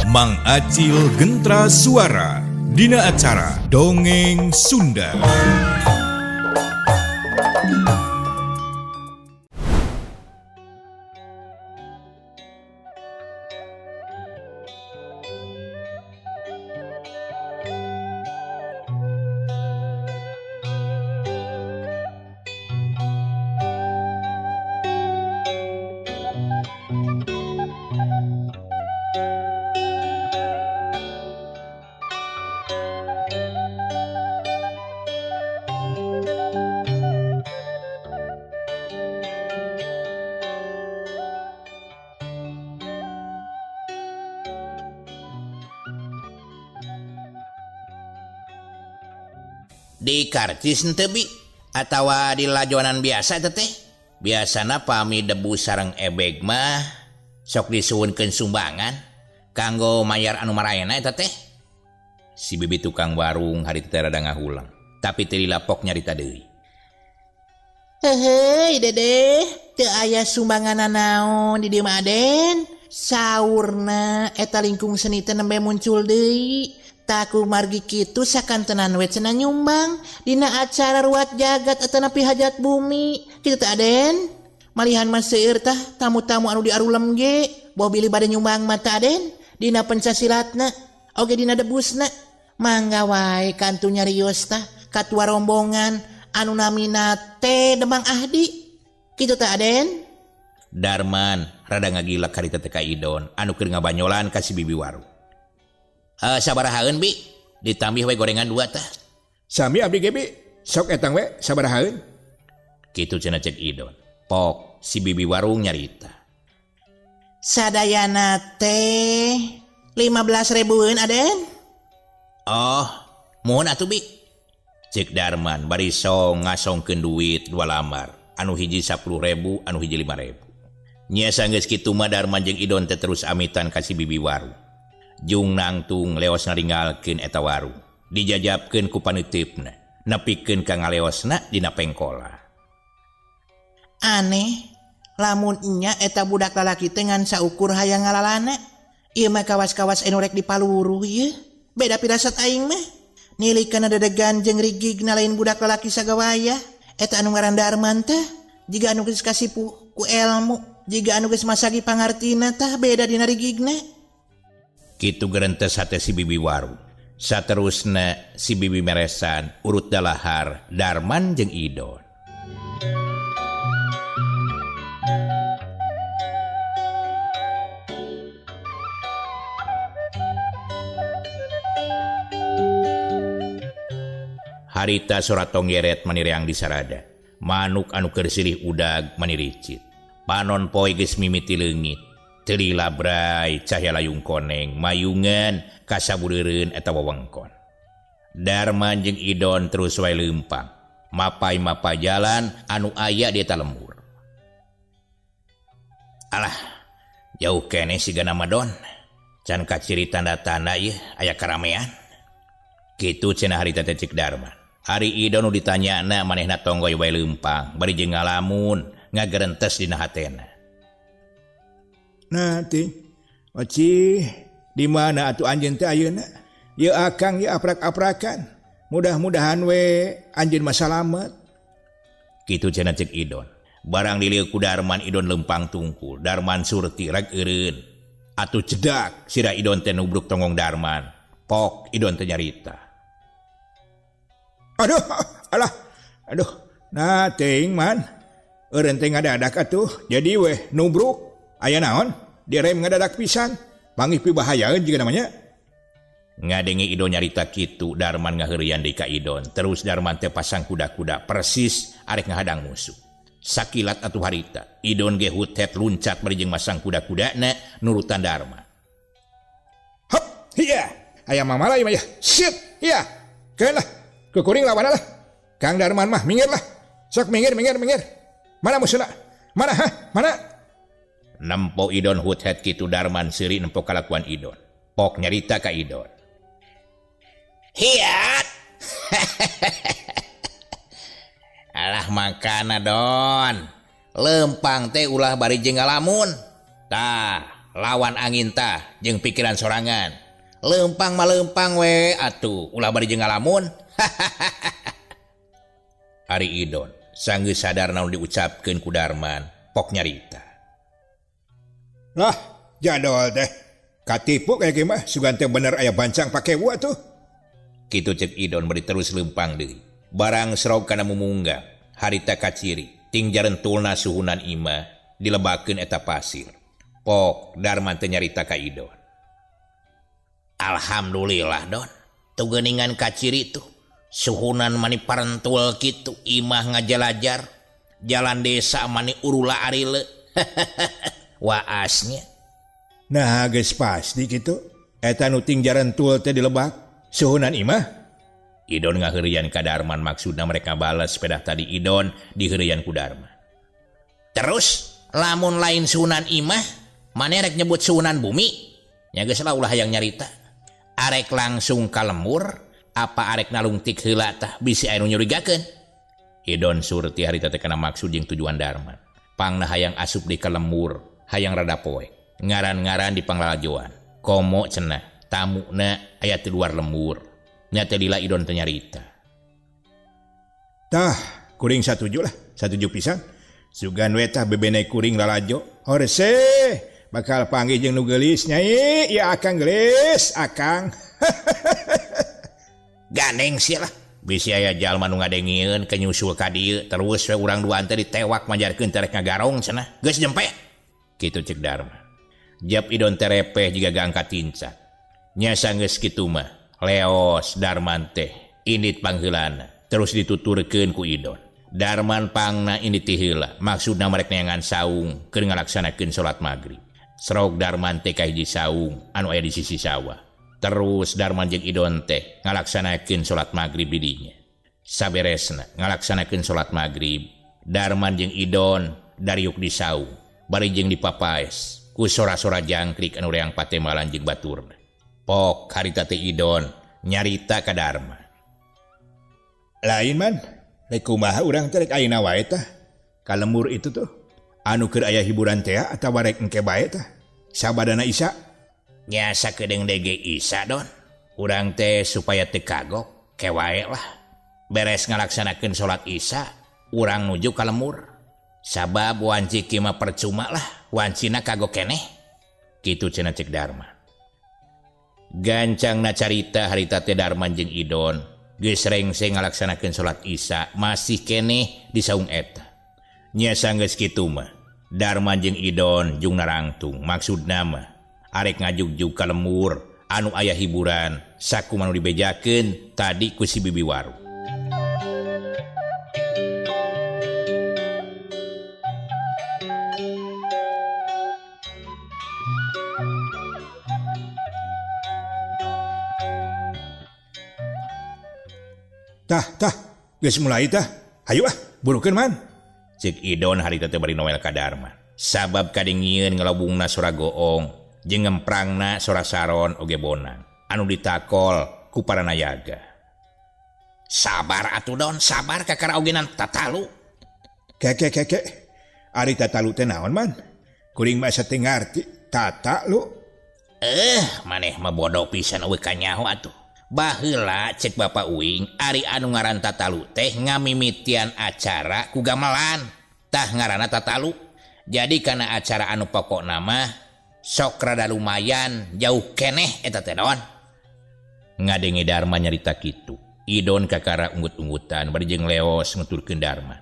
Mang Acil Gentra Suara Dina acara Dongeng Sunda. Di karcis henteu bi atawa di lajonan biasa teh teh. Biasana pami debu sareng ebeg mah sok disuhunkeun sumbangan kanggo mayar anu maraena eta teh. Si bibi tukang warung harita teh rada ngahulang, tapi teu dilapok nyarita deui. Heuheuy Dedeh, teu aya sumbangan nanaon di dieu mah Aden. Saurna eta lingkung seni teh nembe muncul deui. Taku margi kitu sakantenan we cenah nyumbang dina acara ruat jagat atanapi hajat bumi. Kitu teh Aden. Malihan mah seueur tah tamu-tamu anu diarulem ge, boh bilih bade nyumbang mah teh Aden dina penca silatna oge dina debusna. Mangga wae kantu nyarios tah katua rombongan anu namina teh Demang Ahdi. Kitu teh Aden. Darman rada ngagilak harita teh ka Idon anu keur ngabanyolan ka si bibi warung. Sabarahaeun bi, ditambih we gorengan dua tah. Sami abdi ge bi, sok etang we sabarahaeun. Kitu cenah cek Idon. Pok si bibi warung nyarita. Sadayana teh 15 ribuan Aden. Oh, mohon atuh bi. Cek Darman bari song ngasongkeun duit dua lambar, anu hiji 10.000, anu hiji 5.000. Nya sanggeus kitu mah Darman jeung Idon teh terus amitan ka si bibi warung. Jung nangtung leos ngaringalkeun eta warung, dijajabkeun ku paneuteup-na, nepikeun ka ngaleosna dina pengkola. Aneh, lamun nya eta budak lalaki teh ngan saukur hayang ngalalana. Ieu mah kawas-kawas anu rek dipaluruh ieu. Beda pirasat aing mah. Nilikeun dedegan jeung rigigna lain budak lalaki sagawayah. Eta anu ngaran Darman teh, jiga anu geus kasipu ku elmu, jiga anu geus masagi pangartina tah beda dina rigigna. Kitu gerentes hate si bibi warung. Saterusna si bibi meresan urut dalahar Darman jeung Idon. Harita surat tonggeret manireang di sarada. Manuk anu keur silih udag maniricit. Panon poe geus mimiti leungit. Teu labrai cahya layung koneng mayungan kasabureureun eta wewengkon. Darman jeung Idon terus wae leumpang. Mapai-mapai jalan anu aya di eta lembur. Alah, jauh keneh siga nama Don. Can kaciri tanda-tanda ieu aya karamean. Kitu cenah harita teh cek Darman. Ari Idon nu ditanyana manehna tonggoy wae leumpang bari jeung ngalamun ngagerentes dina hatena. Nah ting, oci di mana atuh anjeun teh ayeuna? Ieu akang ieu aprak-aprakan. Mudah-mudahan we anjeun mah salamet. Kitu cenah cek Idon. Barang dilieu ku Darman Idon lempang tungkul. Darman surti rek eureun. Atuh cedak sirah Idon teh nubruk tonggong Darman. Pok Idon teh nyarita. Aduh, alah. Aduh, nah ting man. Eureun teh ngadadak atuh. Jadi weh nubruk. Aya naon? Direm ngadadak pisan. Panggih pibahayaeun jiga namanya. Ngadenge Idon nyarita kitu, Darman ngaheureuyan deui ka Idon. Terus Darman teh pasang kuda-kuda persis arek ngahadang musuh. Sakilat atuh harita, Idon ge hutet luncat bari jeung masang kuda-kudana nurutan Darman. Hop, iya. Aya mamala ieu mah ya. Shit, iya. Keun lah. Kukuring lawan lah. Kang Darman mah minggir lah. Sok minggir, minggir, minggir. Mana musuhna? Mana hah? Mana? Nempo Idon hutet kitu Darman seuri nempo kalakuan Idon. Pok nyarita ka Idon. Hiat. Alah makana Don. Lempang teh ulah bari jeung ngalamun. Tah, Lawan angin tah jeung pikiran sorangan. Lempang mah lempang we atuh ulah bari jeung ngalamun. Ari Idon sanggeus sadar naon diucapkeun ku Darman, pok nyarita. Lah, jadol teh. Katipu kayak gimana? Sugan teh bener aya bancang pakewu atuh. Kitu cek Idon bari terus lempang deui. Barang serog kana mumungga, harita kaciri, ting jarentulna suhunan imah dilebakeun eta pasir. Pok Darman teh nyarita ka Idon. Alhamdulillah Don, tuh geuningan kaciri tuh. Suhunan mani parentul kitu, imah ngajalajar, jalan desa mani urula arile. Waasnya. Nah geus pasti kitu. Eta nu ting jarentul teh dilebak suhunan imah. Idon ngaheureuyan ka Darman maksudna mereka balas sepeda tadi Idon diheureuyan ku Darman. Terus lamun lain suhunan imah, maneh rek nyebut suhunan bumi? Nya geus lah ulah hayang nyarita. Arek langsung ka lembur apa arek nalungtik heula tah bisi aya nu nyurigakeun. Idon surti harita teh kana maksud jeung tujuan Darman. Pangna hayang asup di ka lembur, hayang rada poek. Ngaran-ngaran di panglalajoan. Komo cenah tamuna aya ti luar lembur. Nya teh lila Idon teh nyarita. Tah, kuring satuju lah, satuju pisan. Sugan we tah bebene kuring lalajo. Horse bakal panggih jeung nu geulis nyai, ya akang geulis, akang. Gandeng sia lah. Bisi aya jalma nu ngadengieun kenyusul ka dieu terus we urang duaan teh ditewak majarkeun teh rek ngagarong cenah. Geus jempe. Kitu cek Darman. Jap Idon terepeh jiga gangkat tincat. Nya sanggeus kitu mah leos Darman teh indit pangheulana terus dituturkeun ku Idon. Darman pangna indit ti heula maksudna marek neangan saung keur ngalaksanakeun salat magrib. Serog Darman teh ka hiji saung anu aya di sisi sawah. Terus Darman jeung Idon teh ngalaksanakeun salat magrib di dinya. Saberesna ngalaksanakeun salat magrib, Darman jeung Idon dariuk di saung bari jeung dipapaes ku sora-sora jangkrik anu reang patemalan jeung baturna. Pok harita teh Idon nyarita ka Darman. Lain man, rek kumaha urang teh rek ayeuna wae tah. Ka lembur itu tuh anu keur aya hiburan teh atawa rek engke bae tah. Sabadana Isa. Nya sakedeung dege Isa Don. Urang teh supaya teu kagok ke wae lah. Beres ngalaksanakeun salat Isya, urang nuju ka lembur. Sabab wanci kieu mah percuma lah, wancina kagok keneh. Kitu cenah cek Darman. Gancangna carita harita teh Darman jeung Idon geus rengse ngalaksanakeun salat Isya masih keneh di saung eta. Nya sanggeus kitu mah Darman jeung Idon jung narangtung maksudna mah arek ngajugjug ka lembur anu aya hiburan sakumaha nu dibejakeun tadi ku si bibi warung. Tah, tah, geus mulai tah. Hayu ah, burukeun man. Cek Idon harita teh bari noel ka Darman. Sabab kadengieun ngalobungna sora goong jeung ngemprangna sora saron oge bonang anu ditakol ku para nayaga. Sabar atuh Don, sabar kakara ogenan tatalu. Keke keke. Ari tatalu teh naon man? Kuring mah asa teu ngarti tata lu. Maneh mah bodoh pisan eueuh kanyaho atuh. Baheula cek Bapak Uing ari anu ngaran tatalu teh ngamimitian acara ku gamelan. Tah ngaranna tatalu. Jadi kana acara anu pokokna mah sok rada lumayan jauh keneh eta teh Don. Ngadenge Darman nyarita kitu. Idon kakara unggut-unggutan bari jeung leos nuturkeun Darman.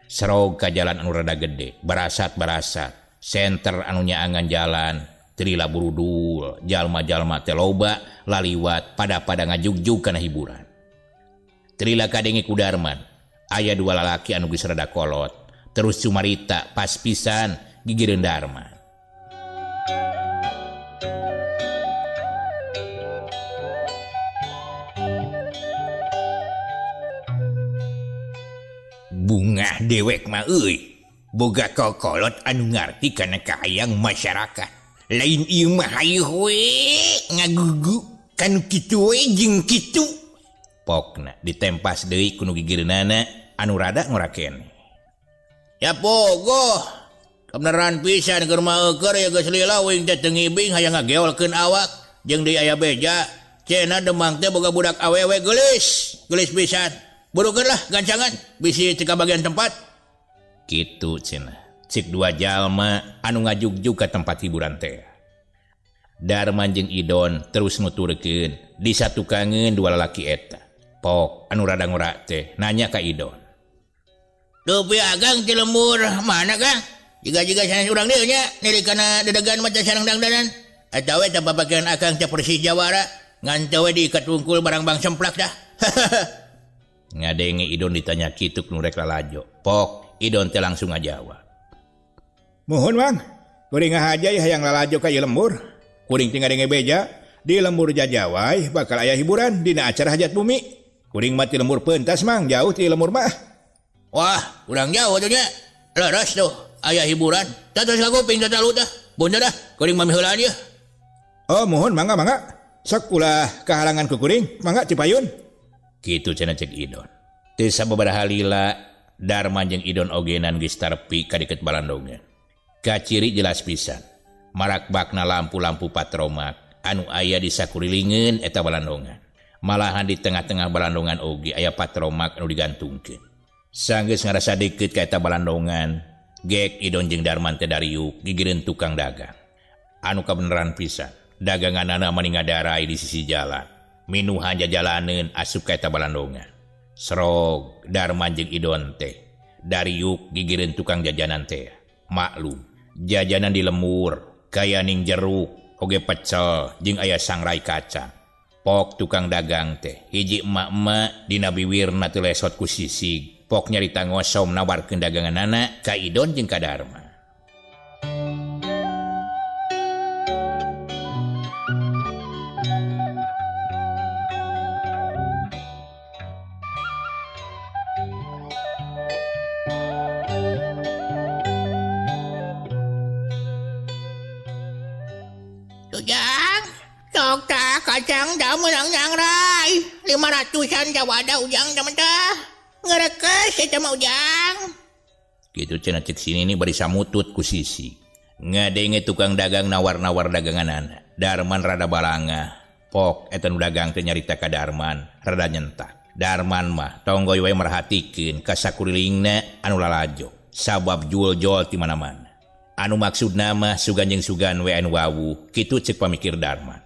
Serog ka jalan anu rada gede, barasat-barasat, senter anu nyaangan jalan Trila burudul, jalma-jalma teh loba laliwat pada-pada ngajugjug kana hiburan. Trila kadenge ku Darman, aya dua lalaki anu geus rada kolot, terus cumarita pas pisan gigireun Darman. Bungah dewek mah euy, boga kokolot anu ngarti kana kahayang masyarakat. Lain ieu mah hayu we ngagugu kanu kitu we jeung kitu. Pokna ditempas deui ku nu gigireunana anu rada ngorakene. Ya pogoh, Kebenaran pisan keur mah eueur ya geus lila uing teh teu ngibing hayang ngageolkeun awak jeung deui aya beja. Cenah Demang teh boga budak awewe geulis, geulis pisan. Burukeun lah gancangan bisi teu kabagian tempat. Kitu cenah. Cik dua jalma anu ngajugjug ka tempat hiburan teh. Darman jeung Idon terus nuturkeun di satukangeun dua lalaki eta. Pok anu rada ngorak teh nanya ka Idon. Dupi agang ti lembur mana Kang? Jiga-jiga sanes urang dieu nya niri kana dedegan mah teh sareng dangdanan. Eta we teh papakean akang teh Persis Jawara ngan teh we diikat wungkul barang bang semplak dah. Ngadenge Idon ditanya kitu nu rek lalajo. Pok Idon teh langsung ngajawab. Muhun Mang, kuring ngahaja ya hayang lalajo ka ieu lembur. Kuring teh ngadenge beja di lembur jajawai bakal aya hiburan dina acara hajat bumi. Kuring mah ti lembur pentas Mang, jauh ti lembur mah. Wah, urang jauh atuh nya. Leres tuh aya hiburan. Tah terus ka kuping tah talu tah. Bunda dah, kuring mah miheulaan ieu. Oh, muhun mangga mangga. Sok ulah kahalangan ku kuring, mangga cipayun. Kitu cenah cek Idon. Teu sababaraha lila Darman jeung Idon ogenan geus tarpi ka deket balandongan. Kaciri jelas pisan. Marakbakna lampu-lampu patromak anu aya di sakurilingeun eta balandongan. Malahan di tengah-tengah balandongan oge aya patromak anu digantungkeun. Sanggeus ngarasa deukeut ka eta balandongan, gek Idon jeung Darman teh dariuk gigireun tukang dagang. Anu kabeneran pisan, daganganana mani ngadarai di sisi jalan. Minuhan jajalaneun asup ka eta balandongan. Serog Darman jeung Idon teh dariuk gigireun tukang jajanan teh. Maklum, jajanan di lemur, kayaning jeruk, oge pecel jeung aya sangrai kacang. Pok tukang dagang teh hiji emak-emak dina biwirna teu lesot ku sisig. Pok nyarita ngosom nawarkeun daganganana ka Idon jeung ka Darman. Ujang, sok tah kacang dah meunang nyangrai. 500-an jawada ujang dah mentah. Ngerekes eta mah ujang. Kitu cenah cek sini ni bari samutut ku sisi. Ngadenge tukang dagang nawar-nawar daganganana. Darman rada balangah. Pok eta nu dagang teh nyarita ka Darman, rada nyentak. Darman mah tonggoy we merhatikeun ka sakurilingna anu lalajo. Sabab jual-jual ti mana-mana. Anu maksudna mah sugan jeung sugan we anu wawuh, kitu cek pamikir Darman.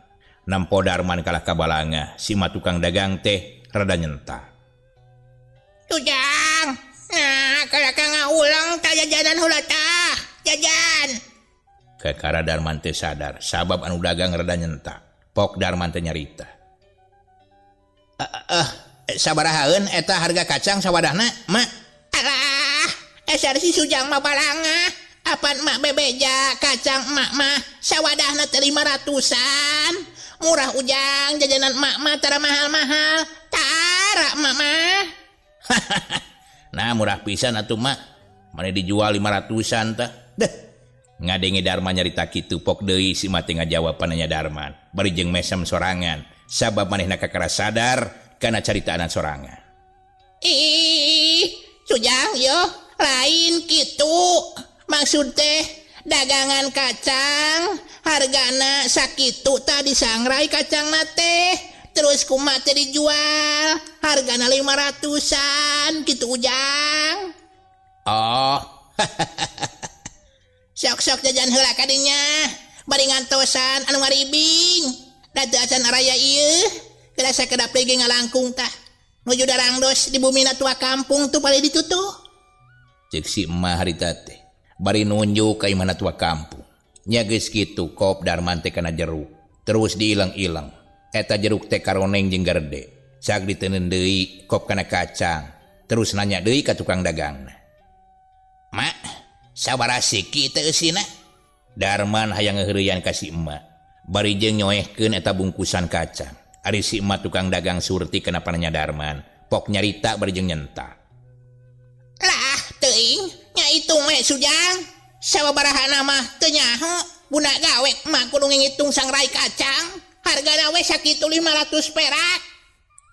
Nampo Darman kalah kabalangah, si mah tukang dagang teh rada nyentak. Ujang, nah kalau kang ngaulang tah jajanan heula tah, jajan. Kakara Darman teh sadar, sabab anu dagang rada nyentak. Pok Darman teh nyarita. Sabarahaeun eta harga kacang sawadahna, Mak? Alah, esar si Sujang mah balangah. Apan mak bebeja kacang emak mah sawadahna teh 500-an. Murah ujang jajanan emak mah tara mahal-mahal. Tara emak mah. Nah murah pisan atuh mak. Mane dijual 500-an tah. Deh. Ngadenge Darman nyarita kitu pok deui si mah teh ngajawab pananya Darman. Bari jeung mesem sorangan. Sabab manehna kakara sadar kana caritaanan sorangan. Ih, Sujang yo lain kitu. Maksud teh dagangan kacang hargana sakitu tadi sangrai kacang teh terus kumaha teh dijual hargana 500-an kitu ujang. Oh. Sok-sok jajan heula kadinya bari ngantosan anu ngaribing da teu acan araya ieu geus sakedap deui ngalangkung tah nuju darangdos di bumina tua kampung tuh paling ditutuh. Cek si emak harita teh bari nunjuk ka imahna tua kampung. Nya geus kitu kop Darman teh kana jeruk. Terus diilang-ilang. Eta jeruk teh karoneng jeung garede. Cag diteundeun deui kop kana kacang. Terus nanya deui ka tukang dagangna. Mak, sabaraha siki teh eusina? Darman hayang ngeureuyaan ka si emak. Bari jeung nyoehkeun eta bungkusan kacang. Ari si emak tukang dagang surti kana pananya Darman. Pok nyarita bari jeung nyentak. Lah, teuing nya hitung we Sujang. Sababaraha mah teu nyaho. Bunda gawe mah kudu ngitung sangrai kacang. Hargana we sakitu 500 perak.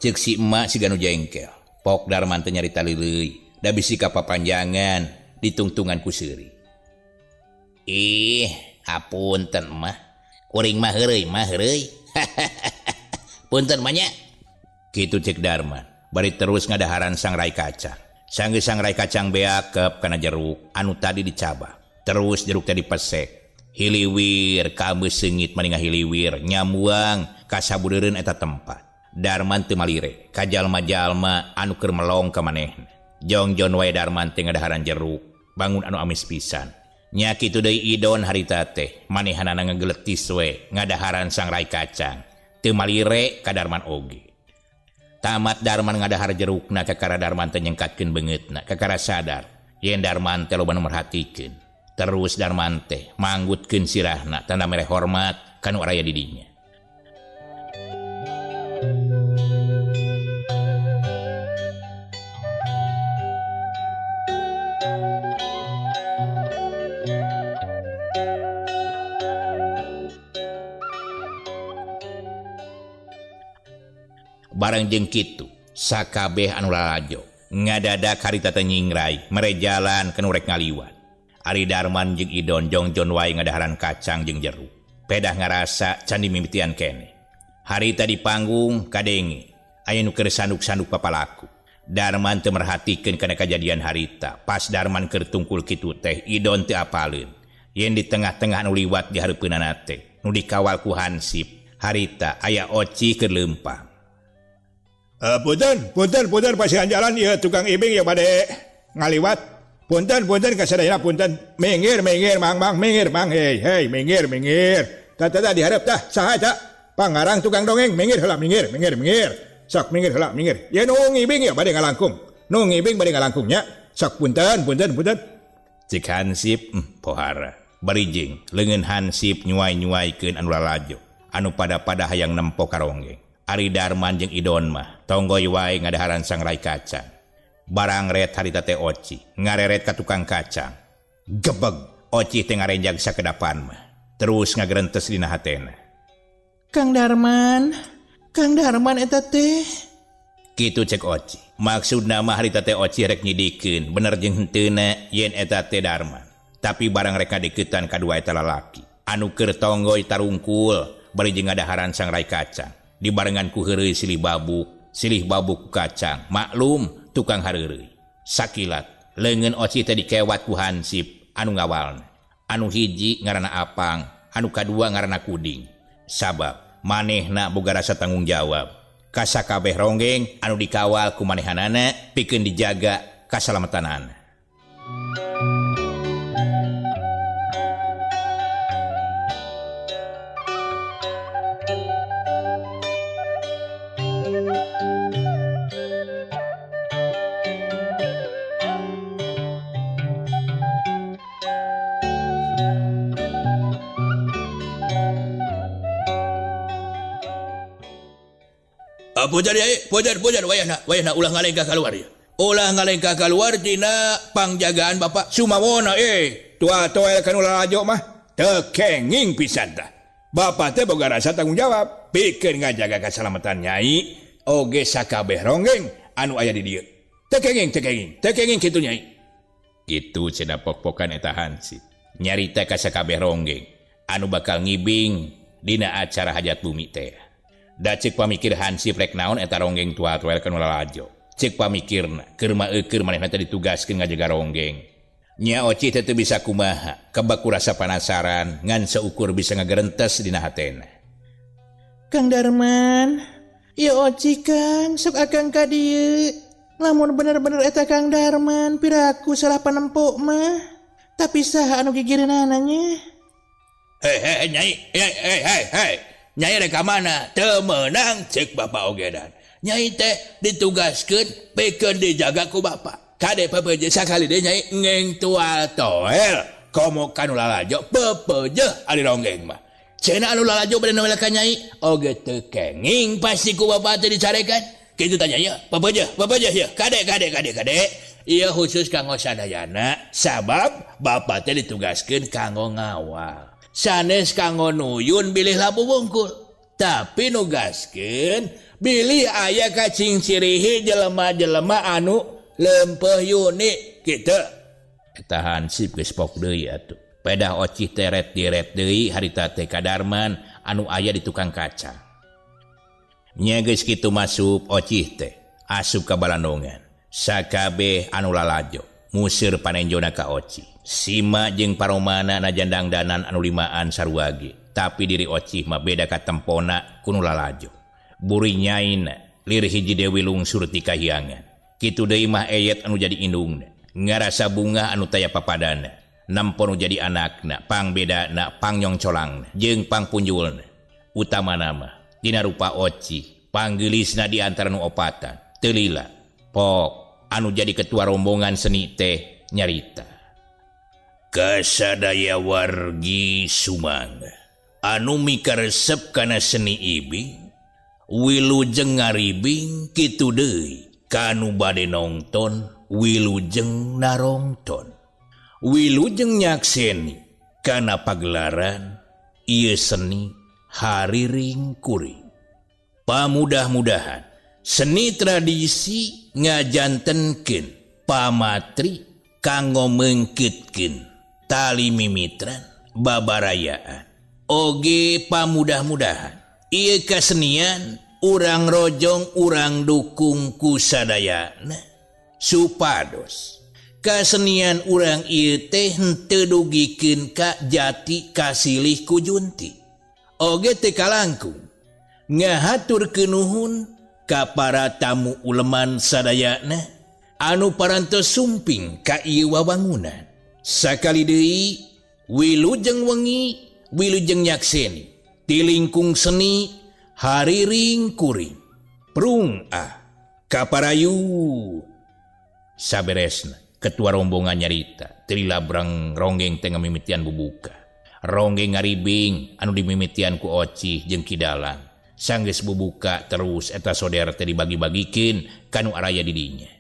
Ceuk si emak siga nu jengkel. Pok Darman teh nyarita leuleui, da bisi kapapanjangan ditungtungan ku seuri. Ih, hapunten mah. Kuring mah heureuy mah heureuy. Punten mah nya. Kitu cek Darman, bari terus ngadaharan sangrai kacang. Sanggeus sangrai kacang beakep kana jeruk anu tadi dicabak. Terus jeruk tadi pesek. Hiliwir kaambeu seungit mani ngahiliwir nyamuang ka sabudeureun eta tempat. Darman teu malire ka jalma-jalma anu keur melong ka manehna. Jongjon wae Darman teh ngadaharan jeruk, bangun anu amis pisan. Nya kitu deui Idon harita teh, manehanana ngageletis we ngadaharan sangrai kacang. Teu malire ka Darman oge. Tamat Darman ngadahar jerukna kakara Darman teh nyengkatkeun beungeutna, kakara sadar yen Darman teh loba nu merhatikeun. Terus Darman teh manggutkeun sirahna tanda mere hormat ka nu araya di dinya. Bareng jeung kitu sakabeh anu lalajo ngadadak harita teh nyingrai mere jalan ka nu rek ngaliwat. Ari Darman jeung Idon jongjon wae ngadaharan kacang jeung jeruk. Pedah ngarasa can dimimitian keneh. Harita di panggung kadenge aya nu keur sanduk-sanduk papalaku. Darman teu merhatikeun kana kajadian harita. Pas Darman keur tungkul kitu teh Idon teu apaleun yen di tengah-tengah anu liwat di hareupeunana teh nu dikawal ku hansip harita aya Oci keur leumpang. Punten, punten, punten pasihan jalan ieu tukang ibing ya bade ngaliwat. Punten, punten kasadayana punten. Minggir, minggir, mang, mang, minggir, mang. Hei, hei, minggir, minggir. Tah, tah, dihareup tah, saha tah? Pangarang tukang dongeng, minggir heula, minggir, minggir, minggir. Sok minggir heula, minggir. Ye nu ngibing ya bade ngalangkung. Nu ngibing bade ngalangkung nya. Sok punten, punten, punten. Cik hansip pohara. Barijing leungeun hansip nyuai-nyuaikeun anu lalajo. Anu pada-pada hayang nempo karonggeng. Ari Darman jeung Idon mah tonggoy wae ngadaharan sangrai kacang. Barang ret harita teh Oci ngareret ka tukang kacang. Gebeg Oci teh ngarenjag sakedapan mah. Terus ngagerentes dina hatena. Kang Darman, Kang Darman eta teh. Kitu cek Oci. Maksudna mah harita teh Oci rek nyidikeun bener jeung henteuna yen eta teh Darman. Tapi barang rek ngadeukeutan kadua eta lalaki anu keur tonggoy tarungkul bari jeung ngadaharan sangrai kacang. Dibarengan ku heureuy silih babuk ku kacang, maklum tukang hareureuy. Sakilat leungeun Oci teh dikewat ku hansip anu ngawalna. Anu hiji ngaranna Apang, anu kadua ngaranna Kuding. Sabab manehna boga rasa tanggung jawab. Ka sakabeh ronggeng anu dikawal ku manehanana pikeun dijaga kasalamatanana. Pujar ya, pujar, pujar, wayahna, wayahna ulah ngalengkah keluar ya. Ulah ngalengkah keluar tina pangjagaan Bapak Sumawona Tua toel kanu lalajo mah teu kenging pisan tah. Bapak teh boga rasa tanggung jawab pikeun ngajaga kasalamatan nyai oge sakabeh ronggeng anu aya di dieu. Teu kenging, teu kenging, teu kenging kitu nyai. Kitu cenah pok-pokan eta hansip. Nyarita ka sakabeh ronggeng anu bakal ngibing dina acara hajat bumi teh. Da cek pamikir hansip rek naon eta ronggeng tua toel kanu lalajo. Cek pamikirna keur mah eukeun manehna teh ditugaskeun ngajaga ronggeng. Nya Oci teh teu bisa kumaha, kebak ku rasa panasaran ngan seukur bisa ngagerentes dina hatena. Kang Darman, ya Oci Kang, sok akang ka dieu. Lamun bener-bener eta Kang Darman, piraku salah panempo mah. Tapi saha anu gigireunana nya? Hei hei nyai, hei hei hei hei. Nyai rek ka mana? Teu meunang cek Bapak ogedan. Nyai teh ditugaskeun pikeun dijaga ku Bapak. Kade pepeje sakali deui nyai ngeng tual toel. Komo kanu lalajo pepeje ari ronggeng mah. Cenah anu lalajo bade noel ka nyai oge teu kenging pasti ku Bapak teh dicarekan. Kitu tanya nya, pepeje, pepeje ieu. Kade kade kade kade. Ieu khusus kanggo sadayana sabab Bapak teh ditugaskeun kanggo ngawal. Sanes kanggo nuyun bilih labu wungkul, tapi nugaskeun bilih aya kacing cirihi jelema-jelema anu lempeh yuni kitu. Eta hansip geus pok deui atuh. Pedah Ocih teret diret deui harita teh ka Darman anu aya di tukang kaca. Nya geus kitu masup Ocih teh asup ka balandongan. Sakabeh anu lalajo museur panenjona ka Ocih. Sima jeung paromana najan dangdanan anu limaan sarua ge, tapi diri Ocih mah beda katempona ku nu lalajo. Buri nyaina lir hiji dewi lungsur ti kahiangan. Kitu deui mah eyet anu jadi indungna, ngarasa bungah anu taya papadana. Nempo nu jadi anakna, pang bedana, pang nyongcolangna, jeung pang punjulna. Utamana mah dina rupa Ocih, panggeulisna di antara nu opatan. Teu lila, pok anu jadi ketua rombongan seni teh nyarita. Kasadaya wargi Sumangga anu mikaresep kana seni ibing, wilujeng ngaribing kitu deui kanu bade nongton, wilujeng narongton. Wilujeng nyakseni kana pagelaran ieu seni hariring kuring. Pamudah-mudahan seni tradisi ngajantenkeun pamatri kanggo meungkeutkeun tali mimitran babarayaan. Oge pamudah-mudahan ieu kasenian urang rojong urang dukung ku sadayana supados kasenian urang ieu teh henteu dugikeun ka jati kasilih ku junti. Oge teu kalangkung ngahaturkeun nuhun ka para tamu uleman sadayana anu parantos sumping ka ieu wawangunan. Sakali deui wilujeng wengi wilujeng nyakseni ti lingkung seni hariring kuring. Prung ah kaparayu. Saberesna ketua rombongan nyarita teu labrang ronggeng teh ngamimitian bubuka. Ronggeng ngaribing anu dimimitian ku Ocih jeung Ki Dalang. Sanggeus bubuka terus eta soder teh dibagi-bagikeun ka nu araya di dinya.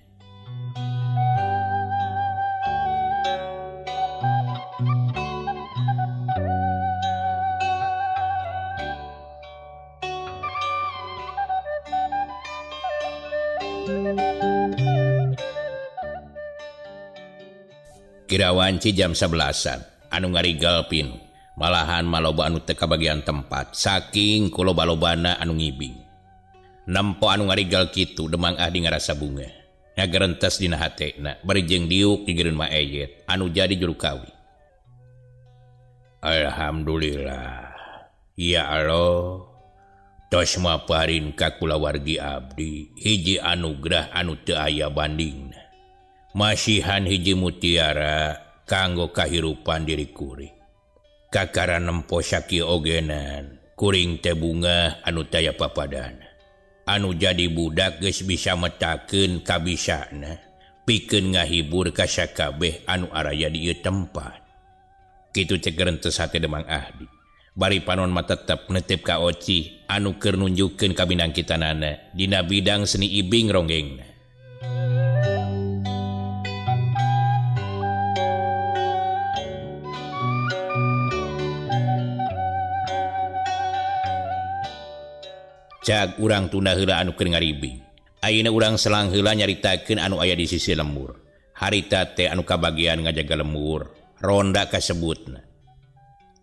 Kirawanci jam 11-an anu ngarigal pinu malahan maloba anu teu kabagian tempat saking kuloba-lobana anu ngibing. Nempo anu ngarigal kitu Demang Ahdi ngarasa bunga ngagerentes dina hatena bari jeung diuk digereun ma Eyet anu jadi juru kawi. Alhamdulillah ya Allah tos maparin ka kulawargi abdi hiji anugerah anu teu aya bandingna. Masihan hiji mutiara kanggo kahirupan diri kuring. Kakara nempo sakieu ogenan kuring teh bungah anu taya papadana. Anu jadi budak geus bisa metakeun kabisana pikeun ngahibur ka sakabeh anu araya di ieu tempat. Kitu cek gerentes hate Demang Ahdi. Bari panon mah tetep netep ka Ocih anu keur nunjukkeun kabinangkitanana dina bidang seni ibing ronggengna. Cag urang tunda heula anu keur ngaribing. Ayeuna urang selang heula nyaritakeun anu aya di sisi lembur. Harita teh anu kabagian ngajaga lembur, ronda kasebutna.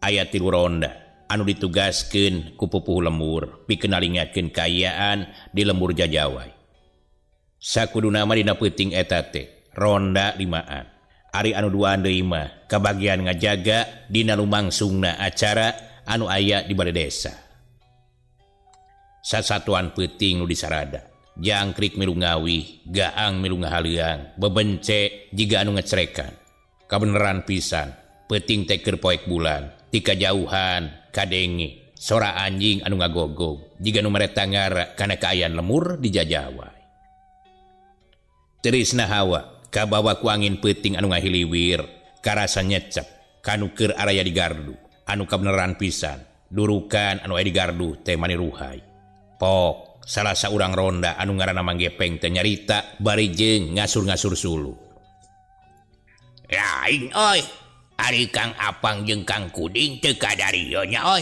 Aya 3 ronda anu ditugaskeun ku pupuhu lembur pikeun nalingakeun kaayaan di lembur jajawai. Sakuduna mah dina peuting eta teh ronda 5an. Ari anu 2an deui mah kabagian ngajaga dina lumangsungna acara anu aya di balai desa. Sasatuan peuting nu disarada, jangkrik milu ngawih, gaang milu ngahaliang, bebence jiga anu ngecerekan. Kabeneran pisan, peuting teh keur poek bulan, ti kajauhan kadenge sora anjing anu ngagogog, jiga nu mere tangara kana kaayaan lemur di jajawai. Tirisna hawa kabawa ku angin peuting anu ngahiliwir, karasa nyecep kanu keur araya di gardu, anu kabeneran pisan, durukan anu aya di gardu teh mani ruhai. Pok, salah saurang ronda anu ngaranna Mang Gepeng teh nyarita bari jeung ngasur-ngasur sulu. Lain oi, ari Kang Apang jeung Kang Kuding teu kadarieu nya oi.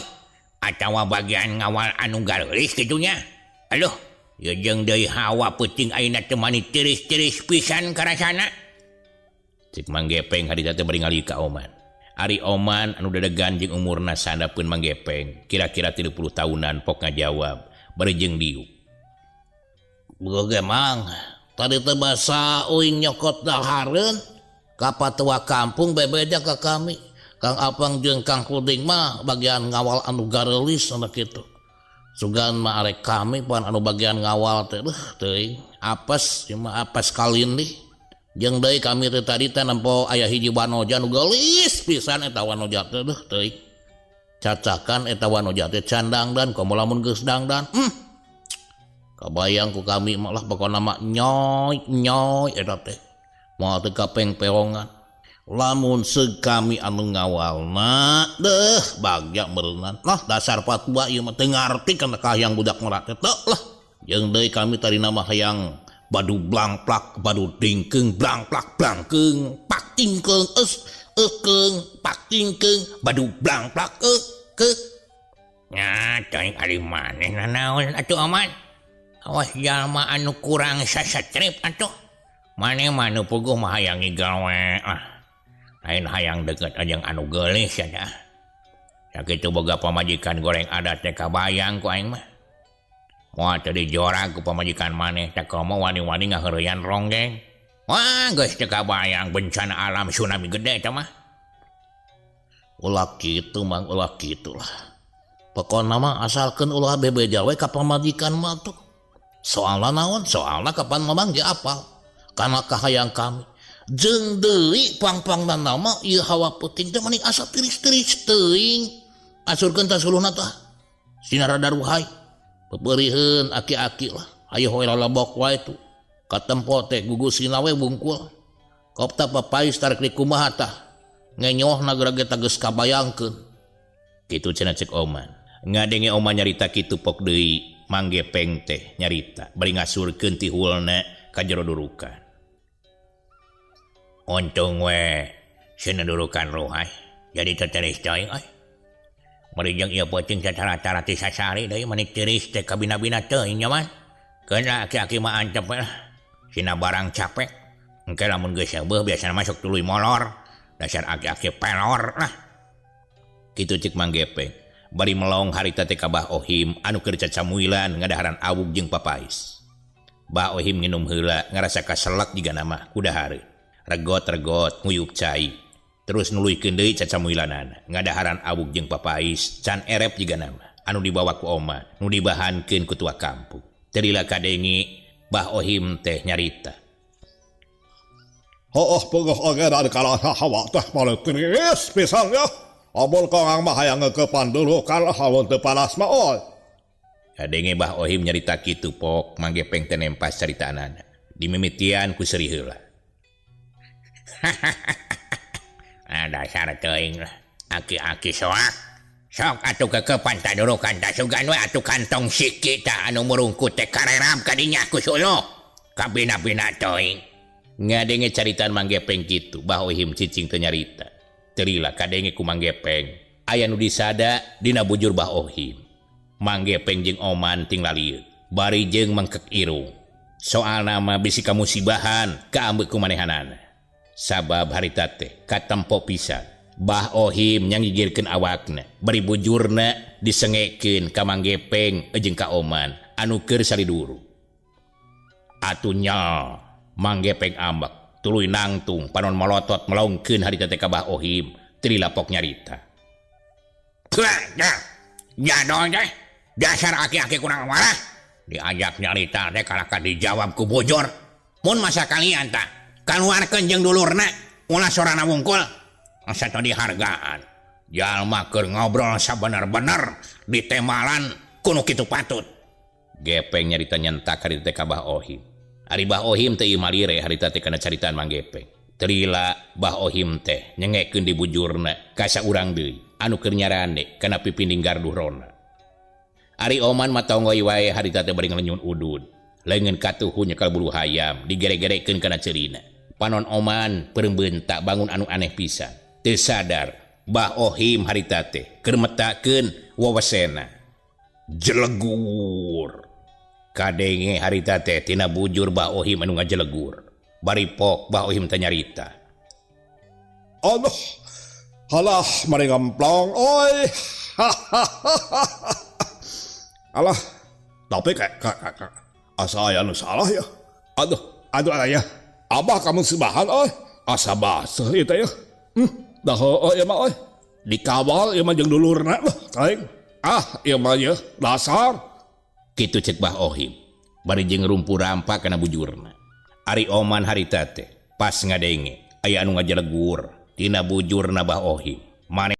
Atawa bagian ngawal anu gareulis kitu nya. Aduh, ieu jeung deui hawa peuting ayeuna teh mani tiris-tiris pisan karasana. Cik Mang Gepeng harita teh bari ngali ka oman. Ari Oman anu dedegan jeung umurna sandapeun Mang Gepeng kira-kira 30 tahunan pok ngajawab bari jeung diuk. Geus Mang, tadi teh basa uing nyokot dahareun ka patua kampung bebeja ka kami. Kang Apang jeung Kang Kuding mah bagian ngawal anu gareulis anu kitu. Sugan mah arek kami pan anu bagian ngawal teh deuh teuing apes ieu mah apes kalindih. Jeung deui kami teh tadi teh nempo aya hiji wanoja nu geulis pisan eta wanoja teh deuh teuing. Cacakan eta wanoja teh can dangdan komo lamun geus dangdan. Kabayang ku kami mah lah pokona mah nyoy nyoy eta teh. Moal teu kapeng-peongan. Lamun seug kami anu ngawalna deuh bagja meureunnan. Lah dasar patua ieu mah teu ngarti kana kahayang budak ngora teh teu lah. Jeung deui kami tadina mah hayang badu blangplak badu dingkeung blangplak blangkeung pak tingkeung eus eukeung pak tingkeung badu blangplak ke nya teuing ari maneh nanaon atuh Oman. Awas jalma anu kurang sasatrip atuh. Maneh mah nu puguh mah hayang gawe ah. Lain hayang deket jeung anu geulis nya. Sakitu boga pamajikan goreng adat teh kabayang ku aing mah. Moal teu dijorag ku pamajikan maneh teh komo wani-wani ngaheureyan ronggeng. Wah geus teu kabayang bencana alam tsunami gede teh mah. Ulah kitu Mang, ulah kitu lah. Pokona mah asalkeun ulah bebeja we ka pamajikan mah tuh. Soalna naon? Soalna kapan mamang ge apal kana kahayang kami. Jeung deui pang-pangna nama ieu hawa peuting teh mani asa tiris-tiris teuing. Asurkeun ta suluhna tah. Sina rada ruhai. Peperiheun aki-aki lah. Hayo hoy lalebok wae tu. Katempo teh gugusina we bungkul. Kopta papais tarik di kumaha tah. Ngenyohna geura ge geus kabayangkeun. Kitu cenah cek Oman. Ngadenge Oman nyarita kitu pok deui Mang Gepeng teh nyarita bari ngasurkeun tihulna ka jero durukan. Untung we sieun durukan ruhai jadi teu tiris teuing euy. Bari jeung ieu peuting sacara-cara ti sasari deui mani tiris teh kabina-bina teuing nya mah. Keun aki-aki mah antep we lah. Sina barang capek. Engke lamun geus seueuh biasana masuk tuluy molor. Dasar aki-aki pelor lah. Kitu cek Mang Gepeng. Bari melong harita teh ka Bah Ohim anu keur cacamuilan ngadaharan awug jeung papais. Bah Ohim nginum heula ngarasa kaselak jiga nama ku dahareun. Regot-regot nguyup cai. Terus nuluykeun deui cacamuilanana ngadaharan awug jeung papais can erep jiga nama anu dibawa ku Oma nu dibahankeun ku tua kampung. Teu lila kadenge Bah Ohim teh nyarita. Hooh peugeuh oge dari kalasa hawa teh male tiris pisan ya. Amun korang mah hayang ngeukepan durukan hawa teu panas mah euy. Kadenge Bah Ohim nyarita kitu pok Mang Gepeng teh nempas caritaanana. Dimimitian ku seuri heula. Ah dasar teuing lah. Aki-aki soak. Sok atuh kekepan ta durukan ta sugan we atuh kantong siki ta anu murungkut teh karerap ka dinya ku suluh. Kabina-bina teuing. Ngadenge caritaan Mang Gepeng kitu Bah Ohim cicing teu nyarita. Teu lila kadenge ku Mang Gepeng aya nu disada dina bujur Bah Ohim. Mang Gepeng jeung Oman ting lalieut bari jeung mangkek irung. Soalna mah bisi kamusibahan kaambeuk ku manehanana. Sabab harita teh katempo pisan. Bah Ohim nyangigirkeun awakna bari bujurna disengekeun ka Mang Gepeng jeung ka Oman anu keur saliduru. Atuh nya Mang Gepeng ambek tuluy nangtung panon molotot melongkeun harita teh ka Bah Ohim teu dilapok nyarita. Jadol teh dasar aki-aki kurang warah diajak nyarita teh kalahka dijawab ku bujur. Mun masa kalian tah kaluarkeun jeung dulurna ulah sorana wungkul asa teu dihargaan. Jalma keur ngobrol sabener-bener ditemalan kuno kitu patut. Gepeng nyarita nyentak harita teh ka Bah Ohim. Ari Bah Ohim teh ieu malire harita teh kana caritaan Mang Gepeng. Teu lila Bah Ohim teh nyengekeun di bujurna ka saurang deui anu keur nyarande kana pipinding garduh rona. Ari Oman mah tonggoi wae harita teh bari ngalenyun udud. Leungeun katuhu nyekal bulu hayam digere-gerekeun kana ceurina. Panon Oman peurembeun tak bangun anu aneh pisan. Teu sadar Bah Ohim harita teh keur metakeun wawasena. Jelegur. Kadenge harita teh tina bujur Bah Ohim anu ngajelegur. Bari pok Bah Ohim teh nyarita. Allah, Halah mani ngemplong oi. Alah, tapi kayak kayak asa aya nu salah ya. Aduh, aduh ayah. Abah kamu sebahan oi. Asa baseuh ieu teh ya. Dah heueuh ieu mah oi. Dikawal ieu mah jeung dulurna lah, aing. Ah, ieu mah ye dasar. Kitu cek Bah Ohim bari jeung rumpu rampa kana bujurna. Ari Oman harita teh pas ngadenge aya anu ngajelegur tina bujurna Bah Ohim. Manehna